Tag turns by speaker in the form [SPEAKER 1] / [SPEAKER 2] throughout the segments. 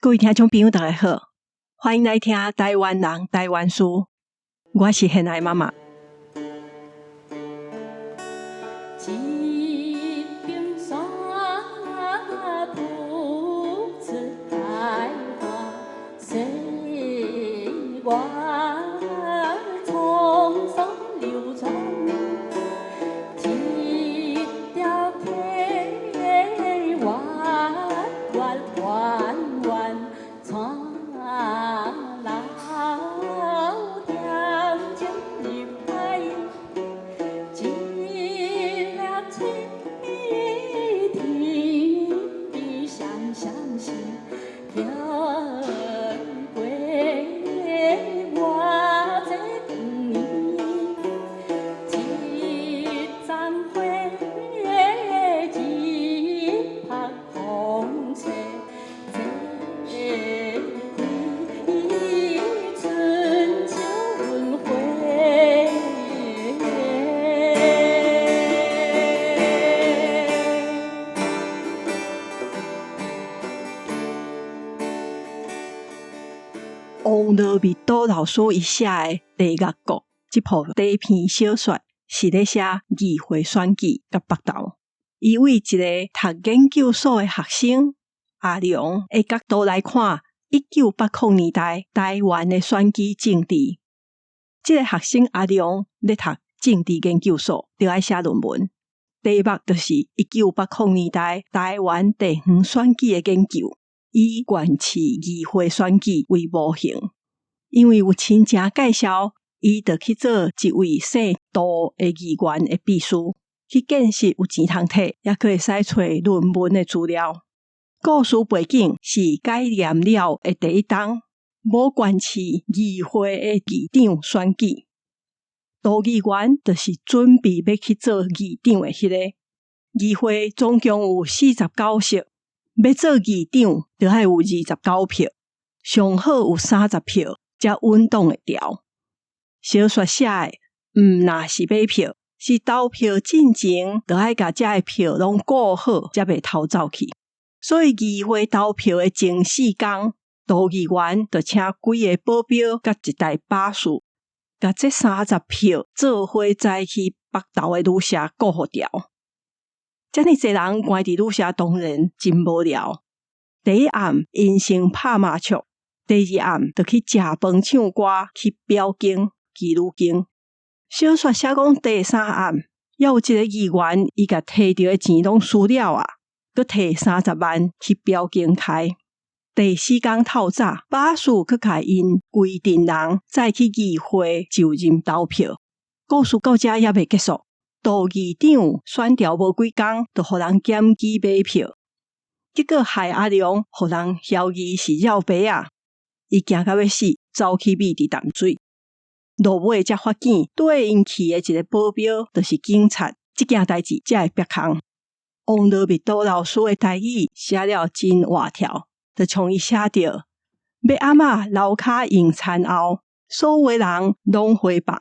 [SPEAKER 1] 各位聽眾朋友，大家好，歡迎來聽台灣人台灣事，我是現愛媽媽。
[SPEAKER 2] 一邊山浮出開花，歲月滄桑流轉，一條溪彎彎彎彎帶老點情入海，一粒翠天邊閃閃閃，飄過偌濟光年，一盞火，一曝風吹，這開春秋輪迴。
[SPEAKER 1] 王羅密多老師伊寫的《地獄國》這部短篇小說，是咧寫議會選舉佮北投。伊為一個讀研究所的學生阿良的角度來看，1980年代台灣的選舉政治。這個學生阿良咧讀政治研究所，就愛寫論文，題目就是1980年代台灣地方選舉的研究，以縣市議會選舉為模型。因為有親情介紹，伊就去做一位姓杜的議員的秘書，去見識有錢通提，猶閣會使揣論文的資料。故事背景是解嚴了的第一冬，無縣市議會的議長選舉。杜議員就是準備欲去做議長的彼個。議會總共有49席，欲做議長，就愛有29票，上好有30票才穩當會牢。小說寫的，毋若是買票，是投票進前，就愛共遮的票攏顧好，才袂偷走去。所以議會投票的前4工，杜議員就請幾個保鏢佮一台巴士，共這30票做伙載去北投的旅社顧予牢。遮爾濟人關佇旅社，當然真無聊。第一暗，𪜶先拍麻將；第二暗，就去食飯、唱歌、去表經、妓女間。小說寫講第三暗，猶有一個議員，伊共提著的錢攏輸了啊，閣提30萬去表間開。第四工透早，巴士閣共𪜶規陣人載去議會就任投票。故事到遮猶未結束，杜議長選牢無幾工，就予人檢舉買票，結果害阿良予人嫌疑是繞白仔，伊驚甲欲死，走去覕佇淡水。落尾才發現，綴𪜶去的一個保鏢就是警察，這件代誌才會煏空。王羅密多老師的台語寫了真活跳，就像伊寫著：欲按怎樓跤用田後，所有人攏回房。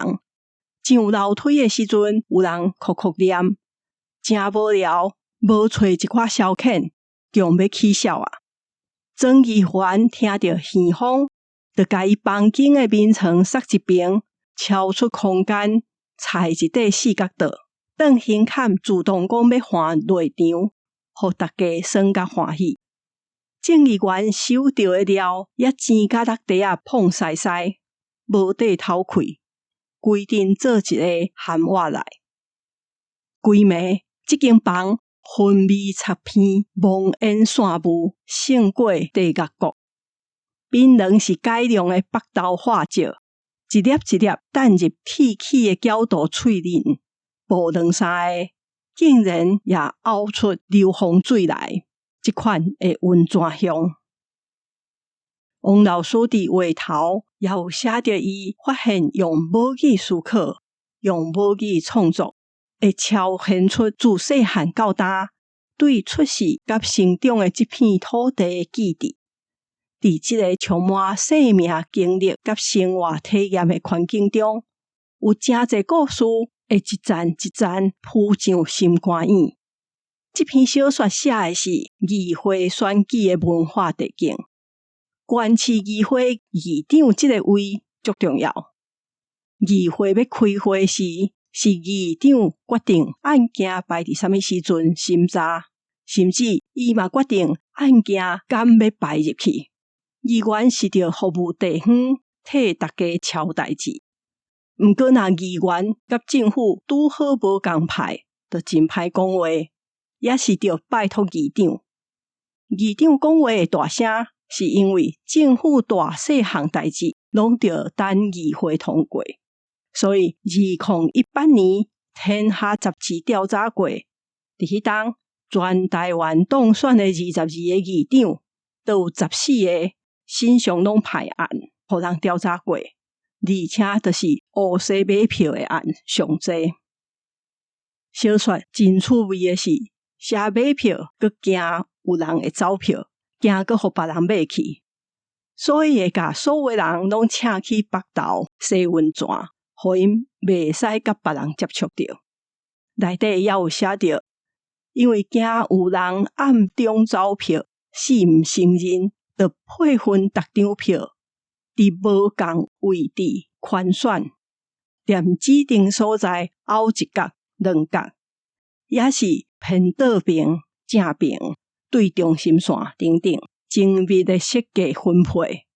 [SPEAKER 1] 上樓梯的時陣，有人哭哭念，誠無聊，無揣一寡消遣，強欲起痟啊！莊議員聽著耳風，就共伊房間的眠床捒一邊，超出空間，裁一塊四角桌。鄧興坎主動講欲換內場，予大家耍甲歡喜。眾議員收著的料也錢甲落地仔膨塞塞，無底透氣，規陣做一个含活來。規暝，這間房薰味插鼻，濃煙散霧，勝過地獄國。檳榔是改良的北投化石，一粒一粒擲入鐵齒的角度喙裡，無兩三个，竟然也嘔出硫磺水來。這款的溫泉鄉，王老師佇畫頭也有寫著，伊發現用母語思考，用母語創作，會超現出自細漢到大對出世佮成長的這片土地的記憶。佇這个充滿生命經歷佮生活體驗的環境中，有誠濟故事會一層一層浮上心肝湧。這篇小說寫的是議會選舉的文化地景。縣市議會議長這个位足重要。議會欲開會時，是議長決定案件排佇啥物時陣審查，甚至伊嘛決定案件敢欲排入去。議員是著服務地方，替大家超代誌。毋過若議員佮政府拄好無仝派，就真歹講話，也是著拜託議長。議長講話會大聲，是因為政府大細項代誌攏著等議會通過。所以2018年天下雜誌調查過，佇彼當全台灣當選的22個議長，都有14個身上攏派案，予人調查過，而且就是烏西買票的案上濟。小說真趣味的是，寫買票，閣驚有人會走票，驚閣予別人買去，所以會共所有人攏請去北投洗溫泉，予𪜶袂使佮別人接觸著。內底也有寫著，因為驚有人暗中走票，死毋承認，就配分逐張票，佇無仝位置圈選，踮指定所在拗一角、兩角，也是偏倒爿、正爿、對中心線等等，精密的設計分配。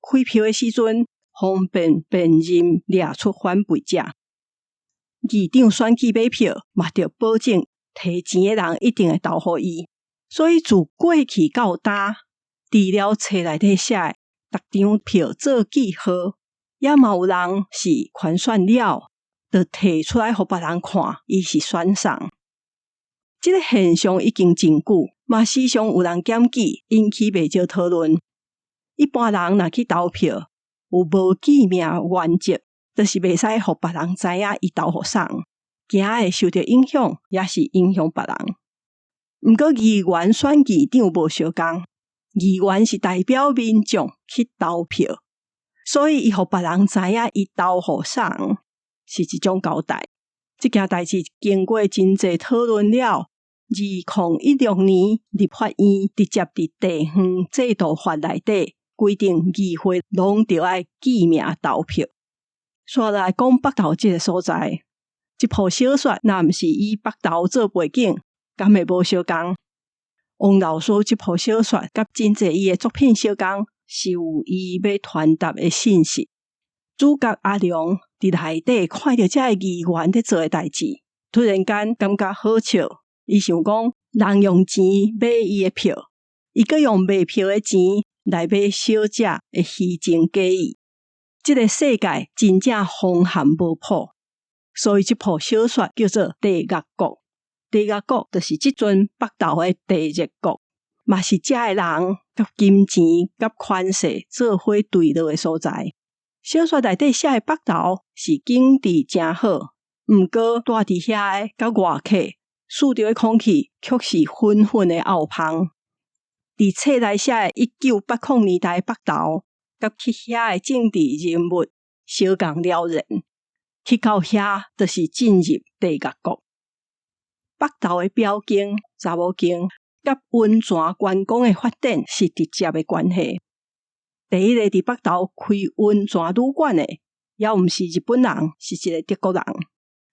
[SPEAKER 1] 開票的時陣，方便辨認掠出反背者。議長選舉買票，嘛著保證提錢的人一定會投予伊。所以自過去到今，除了冊內底寫的逐張票做記號，也嘛有人是圈選了，就提出來予別人看，伊是選啥。這个現象已經真久，嘛時常有人檢舉，引起袂少討論。一般人若去投票，有無記名原則，就是袂使予別人知影伊投予啥，驚會受著影響，也是影響別人。毋過議員選議長無相仝，議員是代表民眾去投票，所以伊予別人知影伊投予啥，是一種交代。這件代誌經過真濟討論了，2016年立法院直接佇地方制度法內底規定，議會攏著愛記名投票。煞來講北投這个所在，這部小說若毋是以北投做背景，敢會無相仝？王老師這部小說佮真濟伊的作品相仝，是有伊欲傳達的信息。主角阿良佇內底看著這个議員咧做的代誌，突然間感覺好笑。伊想講，人用錢買伊的票，伊閣用賣票的錢來買小姐的虛情假意。這个世界真正風寒無譜，所以這部小說叫做《地獄國》。地獄國就是這陣北投的地熱國，嘛是遮的人佮金錢佮權勢做伙墜落的所在。小說內底寫的北投是景致誠好，毋過蹛佇遐的佮外客，嗅著的空氣卻是粉粉的漚芳。佇冊內寫的1980年代北投，佮去遐的政治人物相仝了然。去到遐，就是進入地獄國。北投的表間、查某間，佮溫泉觀光的發展是直接的關係。第一個佇北投開溫泉旅館的，猶毋是日本人，是一个德國人。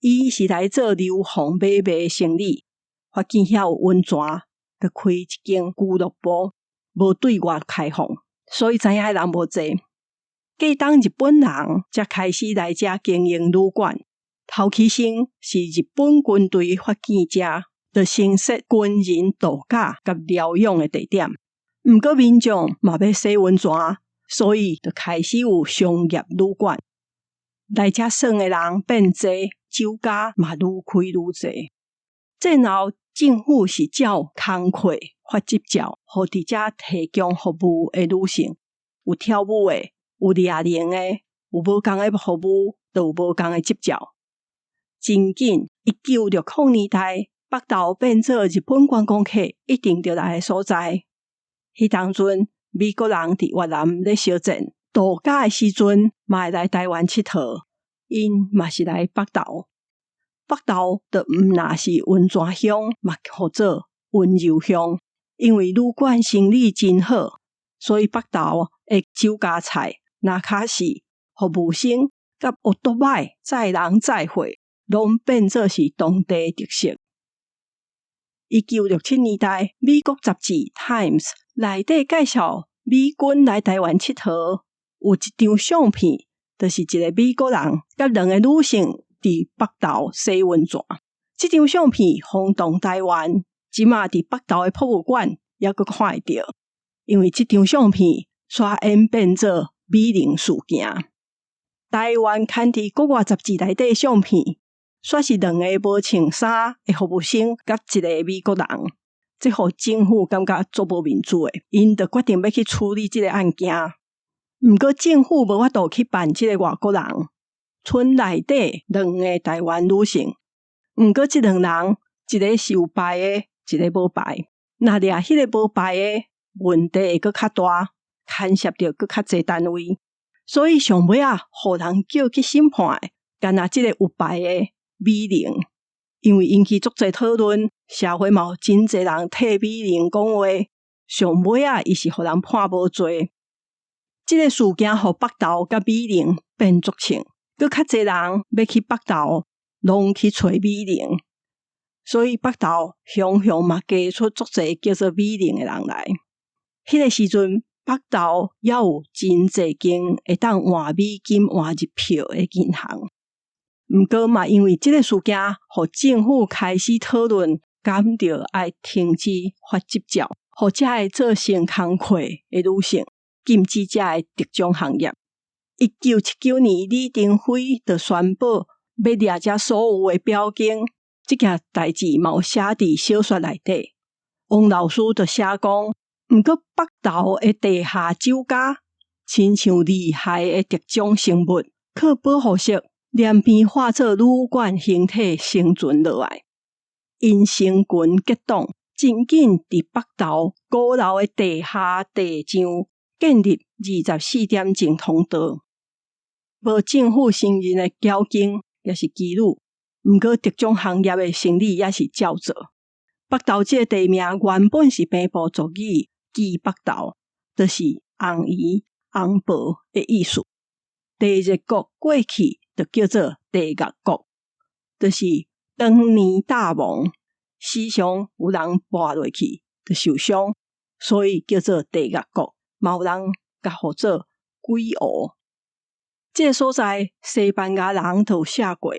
[SPEAKER 1] 伊是來做樓房買賣生意，發現遐有溫泉，就開一間俱樂部，無對外開放，所以知影的人無濟。過當日本人才開始來遮經營旅館。頭起先是日本軍隊發現遮，就先設軍人度假佮療養的地點。毋過民眾嘛欲洗溫泉，所以就開始有商業旅館。來遮耍的人變濟，酒家嘛愈開愈濟。戰後政府是照工課發執照，予佇遮提供服務的女性，有跳舞的，有掠龍的，有無仝的服務，就有無仝的執照。真緊，1960年代，北投變做日本觀光客一定著來的所在。彼當陣，美國人佇越南咧相戰，度假的時陣嘛會來台灣𨑨迌，𪜶嘛是來北投。北投就毋若是溫泉鄉，嘛號做溫柔鄉，因為旅館生理真好。所以北投的酒家菜、那卡西、服務生佮歐多擺載人載貨，攏變做是當地特色。1967年代，美國雜誌《Times》內底介紹美軍來台灣𨑨迌，有一張相片，就是一個美國人佮兩个女性佇北投洗溫泉。這張相片轟動台灣，這馬佇北投的博物館猶閣看會著。因為這張相片，煞演變做美玲事件。台灣刊佇國外雜誌內底相片，煞是兩个無穿衫的服務生佮一个美國人，這予政府感覺足無面子的，𪜶就決定欲去處理這个案件。毋過政府無法度去辦這个外國人，賰內底兩个台灣女性。毋過這兩人，一个是有牌的，一个無牌。若掠彼个無牌的，問題會閣較大，牽涉著閣較濟單位。所以上尾仔，予人叫去審判的，干焦這个有牌的美玲，因為引起足濟討論，社會嘛有真濟人替美玲講話。上尾仔，伊是予人判無罪。這个事件予北投佮美玲變足臭，閣較濟人欲去北投，攏去揣美玲，所以北投雄雄嘛加出足濟叫做美玲的人來。彼个時陣，北投猶有真濟間會當換美金換日票的銀行。毋過嘛，因為這个事件，予政府開始討論，敢著愛停止發執照，予遮个做性工課的女性，禁止遮个特種行業。1979年，李登輝就宣布欲掠遮所有的標間，這件代誌嘛有寫佇小說內底。王老師就寫講，毋過北投的地下酒家，親像厲害的特種生物，靠保護色連變化做旅館形體生存落來。𪜶成群結黨，真緊佇北投高樓的地下地上建立24點鐘通道。無政府承認的繳經抑是妓女，毋過特種行業的生理猶是照做。北投這个地名原本是平埔族語“雞北投”，就是紅姨、紅婆的意思。地熱國過去就叫做地獄國，就是當年大王，時常有人跋落去就受傷，所以叫做地獄國。嘛有人共呼做鬼湖。這个所在，西班牙人就有寫過。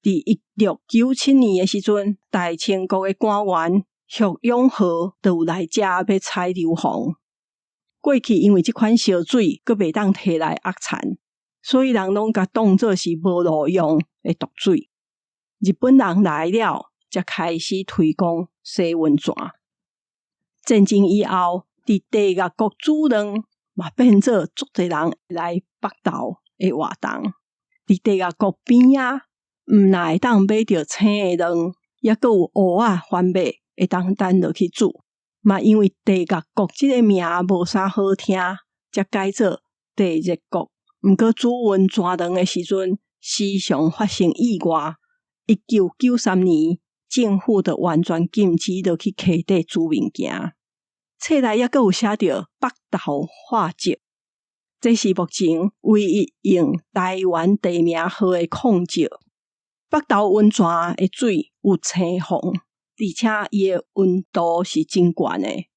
[SPEAKER 1] 佇1697年的時陣，大清國的官員賀永和就有來遮欲採硫磺。過去因為這款燒水閣袂當提來壓田，所以人攏共當做是無路用的毒水。日本人來了，才開始推廣洗溫泉。戰爭以後，佇地獄國煮卵嘛變做足濟人來北投的活動。佇地獄國邊仔，毋但會當買著青的卵，猶閣有蚵仔、番麥會當等落去煮。嘛因為地獄國這个名無啥好聽，才改做地熱國。毋過煮溫泉卵的時陣，時常發生意外。1993年，政府就完全禁止落去溪底煮物件。冊內猶閣有寫著北投化石，這是目前唯一用台灣地名號的礦石。北投溫泉的水有青黃，而且伊的溫度是真懸的。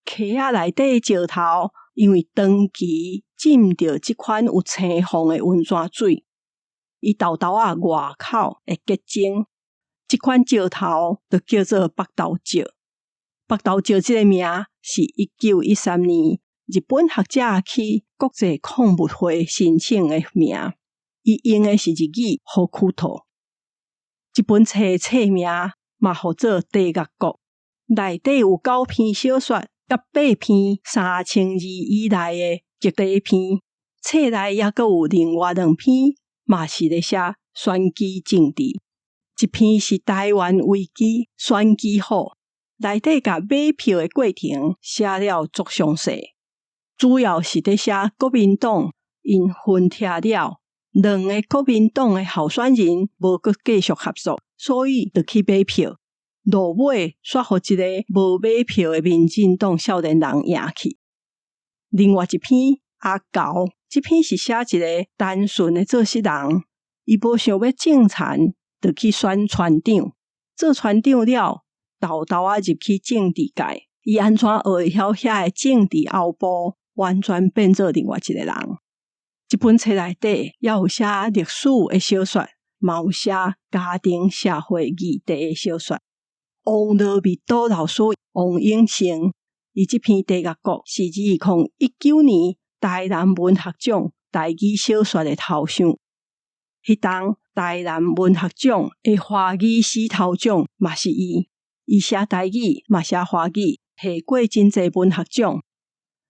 [SPEAKER 1] 溪仔內底的石頭，因為長期浸著這款有青黃的溫泉水，伊沓沓仔外口會結晶。這款石頭就叫做北投石。北投石這个名是1913年日本學者去國際礦物會申請的名，伊用的是日語“ホクト”。這本冊冊名嘛號做《地獄國》，內底有九篇小說，佮八篇3000字以內的極短篇。冊內猶閣有另外兩篇，嘛是咧寫選舉政治。一篇是台灣危機選舉法，內底共買票的過程寫了足詳細，主要是佇寫國民黨𪜶分拆了，兩个國民黨的候選人無閣繼續合作，所以就去買票。落尾煞予一个無買票的民進黨少年人贏去。另外一篇阿猴，這篇是寫一个單純的做穡人，伊無想欲種田，就去選船長。做船長了，沓沓仔入去政治界。伊按怎學會曉遐个政治後部，完全變做另外一个人。這本冊內底猶有寫歷史的小說，嘛有寫家庭社會議題的小說。王羅密多老師王永生，伊這篇《地獄國》是2019年台南文學獎台語小說的頭獎。彼冬台南文學獎的華語詩頭獎嘛是伊，伊寫台語嘛寫華語，提過真濟文學獎。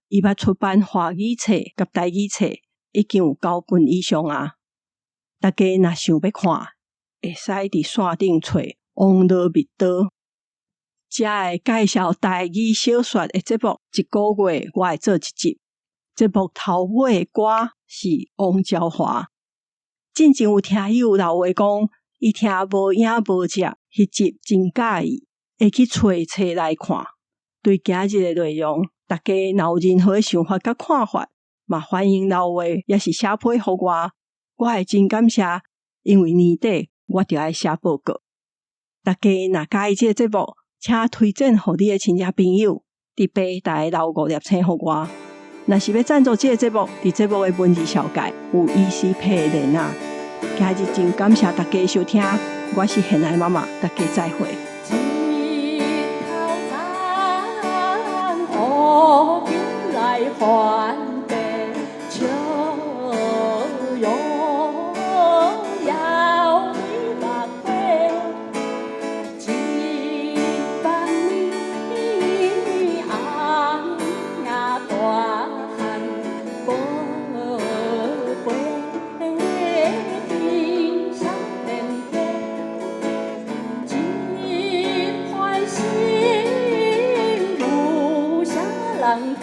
[SPEAKER 1] 伊捌出版華語冊佮台語冊，已經有九本以上啊。大家若想欲看，會使佇線頂揣王羅密多。遮的介紹台語小說的節目，一个月我會做一集。節目頭尾的歌是王昭華。進前有聽友留話講，伊聽無影無跡，彼集真佮意，會去揣冊來看。對今日的內容，大家若有任何想法佮看法，嘛歡迎留話，抑是寫批予我，我會真感謝，因為年底我著愛寫報告。大家若佮意這个節目，請推薦予你的親戚朋友，佇平台留五粒星予我。若是欲贊助這个節目，佇節目的文字紹介有 ECPay 連結。今日真感謝大家收聽，我是賢愛媽媽，大家再會。
[SPEAKER 2] 一頭鬃，烏金來還白，笑容搖你目花，一放年紅仔大漢，寶貝天上天地，一塊心有啥人提？